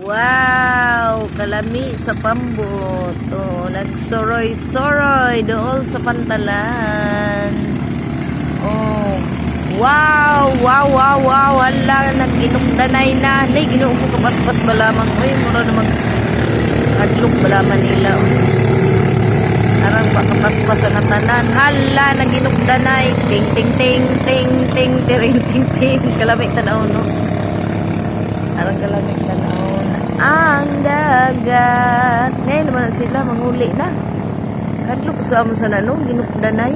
Wow, kalami sa pambot. Oh, nagsuroy-suroy dool sa pantalan. Oh, wow. Hala, nag-inukdanay na. Nay, Ginoo ko, kapaspas ba lamang. Uy, mura na mag hadlok ba lamang nila. Oh. Arang pa kapaspas ang tanan. Hala, naginukdanay. Ting, ting, ting, ting, ting, ting, ting, ting. Kalami tanaw, no? Arang kalami tanaw. Ang dagat. Ngayon naman na sila, manguli na. Hadlok sa amo sa nano, ginukdanay.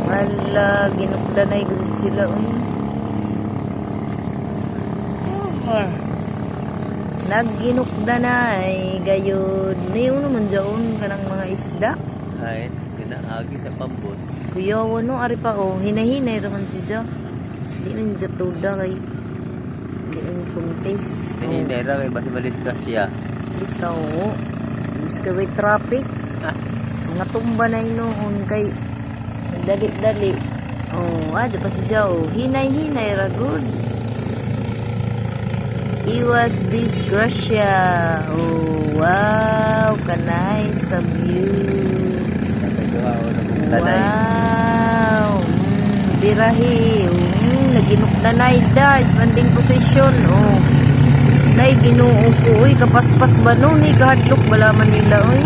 Hala, ginukdanay gud sila. Uy. Nagginukdanay gayud. May uno man jaon kanang mga isda. Ay, ginaagi sa pambot. Kuya, no, ari pa oh, hinahinay raman si Jo. Di man siya tuda kay di man kuntis. Oh, Hinay ra kay basi madisgrasya. bitaw. Mas kay way traffic. Mga tumba na inoon kay dali-dali. Oh, ah, di pa si siya oh. Hinay-hinay ra good. Iwas disgrasya. Oh, wow, kanay sa view. Tatay duha o nagtanay. Wow! Birahi. Naginukdanay da. Standing position. Oh. Nay, Ginoo ko. Uy, kapaspas ba no? Ni kahadlok bala man nila. Uy.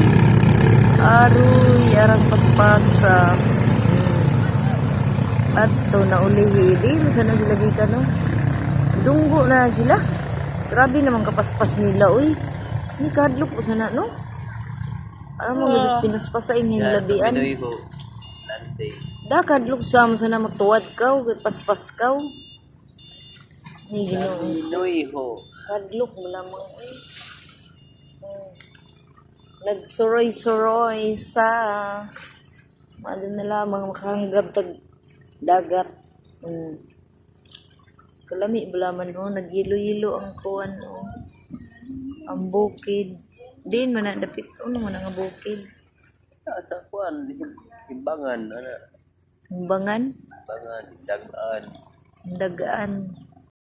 Aroy, arang paspasa. Ato na ulihi. Di, masa na sila gikan no? Dunggo na sila. Grabe naman kapaspas nila, uy. Ni kahadlok ko sana, no? Parang mga pinaspasain yung labian. Pinoy ho. Landing. Da kadlok sa mo sana matuwad ka ug paspas ka. Ni Ginoo. Pinoy ho. Kadlok mo lamang eh. Nagsuroy-suroy sa maano na lamang makahanggap tag dagat. Kalami ba lamang oh, nagyilo-yilo ang kuan oh. Ang bukid. Din man na dapit oh naman ang bukid. Ah, sa kuan, timbangan ana. Humbangan, Timbangan, dagaan. dagaan.